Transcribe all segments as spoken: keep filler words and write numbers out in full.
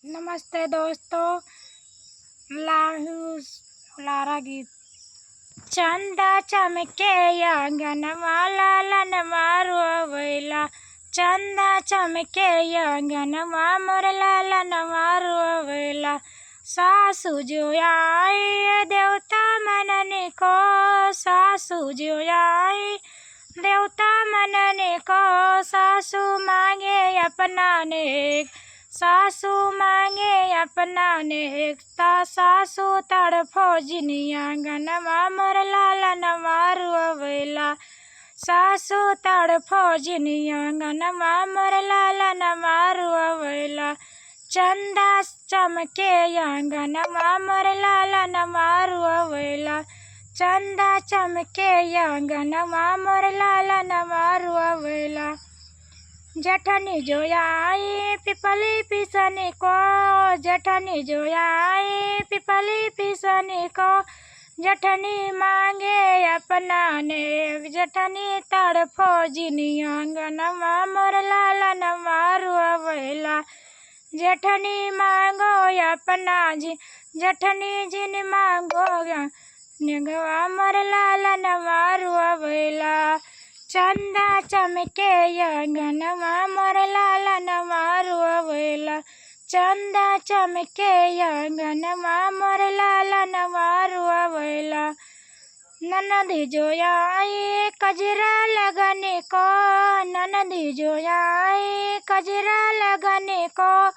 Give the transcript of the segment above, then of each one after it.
नमस्ते दोस्तों, लाहू लारा गीत। चंदा चमके आंगनवा, लालन मारो अवैला। चंदा चमके आंगनवा, मोर लालन मारो अवैला। सासू जो आई देवता मनने को, सासू जो आई देवता मनने को। सासू मांगे अपना नेग, सासू मांगे अपना नेग। ता सासू तड़फो जिन आंगनवा, मोर लालन मारो अवैला। सासू तड़फो जिन आंगनवा, मोर लालन मारो अवैला। चंदा चमके आंगनवा, मोर लालन मारो अवैला। चंदा चमके आंगनवा, मोर लालन मारो अवैला। जेठनी जो आई पिपली पिसनी को, जेठनी जो आई पिपली पिसनी को। जेठनी मांगे अपना नेग, जेठनी तड़फो जिन आंगनवा, मोर लालन मारो अवैला। जेठनी मांगो अपना जि-, जेठनी जिन मांगो या-, नेगवा मोर लालन मारो अवैला। चंदा चमके आंगनवा, मोर लालन मारो अवैला। चंदा चमके आंगनवा, मोर लालन मारो अवैला। ननदी जो आई कजरा लगने को, ननदी जो आई कजरा लगने को।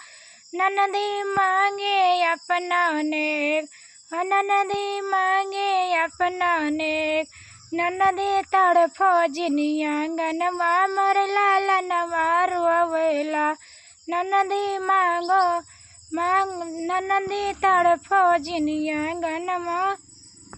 ननदी मांगे अपना नेग, ननदी मांगे अपना नेग। ननदी तड़फो जिन आंगनवा, मोर लालन मारो अवैला। ननदी मांगो मांग, ननदी तड़फो जिन आंगनवा।